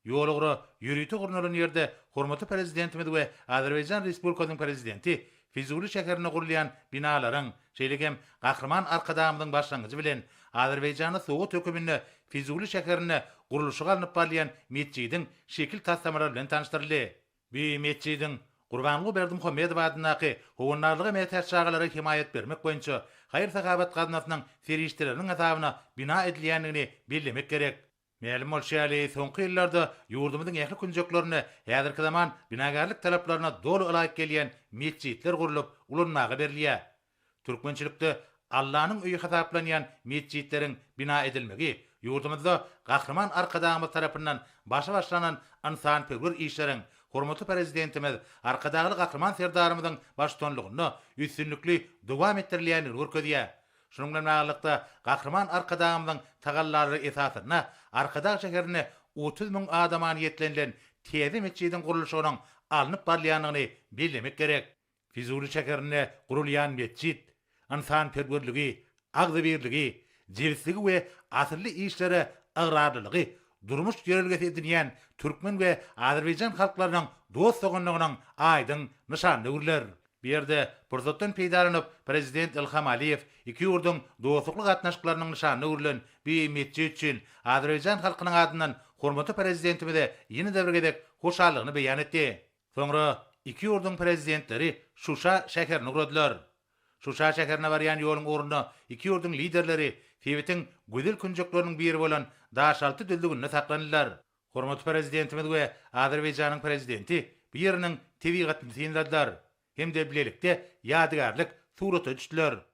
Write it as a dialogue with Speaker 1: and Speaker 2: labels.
Speaker 1: Ýolugra ýörite gurnalan ýerde hormatly Prezidentimiz we Azerbaýjan Respublikasynyň Prezidenti Fizuli şäherinde gurulýan binalaryň, şeýle hem Gahryman Arkadagymyzyň başlangyjy bilen Azerbaýjana sowgat höküminde Fizuli şäherinde gurluşygy alnyp barylýan metjidiň şekil taslamalary bilen tanyşdyryldy. Bu metjidiň Gurbanguly Berdimuhamedow adyndaky Howandarlyga mätäç çagalara hemaýat bermek boýunça haýyr-sahawat gaznasynyň serişdeleriniň hasabyna bina edilýändigini bellemek gerek. Mälim bolşy ýaly, soňky ýyllarda ýurdumyzyň ähli künjeklerinde häzirki zaman binagärlik talaplaryna doly ylaýyk gelýän metjitler gurlup, ulanmaga berilýär. Türkmençilikde Allanyň öýi hasaplanýan metjitleriň bina edilmegi ýurdumyzda Gahryman Arkadagymyz tarapyndan başy başlanan ynsanperwer işleriň hormatly Prezidentimiz Arkadagly Gahryman Serdarymyzyň baştutanlygynda üstünlikli dowam etdirilýändigini görkezýär. Şunuň bilen baglylykda, Gahryman Arkadagymyzyň tagallalary esasynda Arkadag şäherinde 30 müň adama niýetlenilen täze metjidiň gurluşygynyň alnyp barylýandygyny bellemek gerek. Fizuli şäherinde gurulýan metjit ynsanperwerligi, agzybirligi, jebisligi we asylly işlere ygrarlylygy durmuş ýörelgesi edinýän türkmen we azerbaýjan halklarynyň dost-doganlygynyň aýdyň nyşanyna öwrüler. Bu ýerde pursatdan peýdalanyp, Prezident Ilham Aliýew iki ýurduň dostlukly gatnaşyklarynyň nyşanyna öwrülen bu metjit üçin azerbaýjan halkynyň adyndan hormatly Prezidentimize ýene-de bir gezek hoşallygyny beýan etdi. Soňra iki ýurduň Prezidentleri Şuşa şäherine ugradylar. Şuşa şäherine barýan ýoluň ugrunda iki ýurduň Liderleri sebitiň gözel künjekleriniň biri bolan Daşalty düzlüginde saklandylar. Hormatly Prezidentimiz we Azerbaýjanyň Prezidenti bu ýeriniň tebigatyny synladylar hem-de bilelikde ýadygärlik surata düşdüler.